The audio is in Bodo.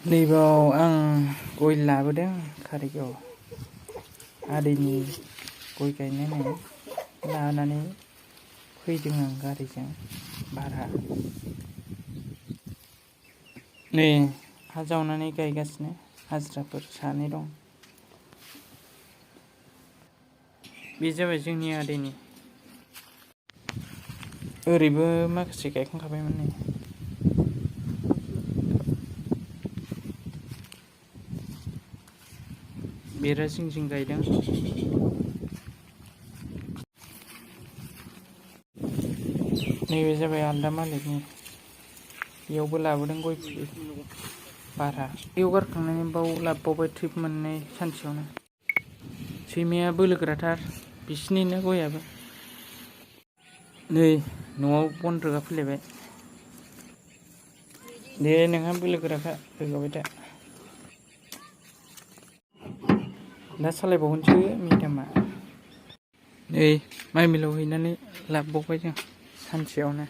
नैबाव आं गय लाबोदों कारिगाव आदैनि गय गायनानै लानानै फैदों आं गारिजों भारा। नै हा जावनानै गायगासिनो हाजिराफोर सानै दं। बे जाबाय जोंनि आदैनि। ओरैबो माखासे गायखांखाबायमोन नै। बेरा जिं जिं गायदों। नैबे जाबाय आलदा मालिकनि। बेयावबो लाबोदों गय फुलि भारा। बेयाव गारखांनायनि बाव लाबोबावबाय ट्रिप मोननै सानसेयावनो। सैमाया बोलोगोराथार बिसिनिनो गयाबो। नै न'आव बन रोगाफैलायबाय। दे नोंहा बोलोगोराखा रोगाबाय था। दा सालायबावनोसै मेदामा। नै माइ मिलाव हैनानै लाबोबावबाय जों सानसेयावनो।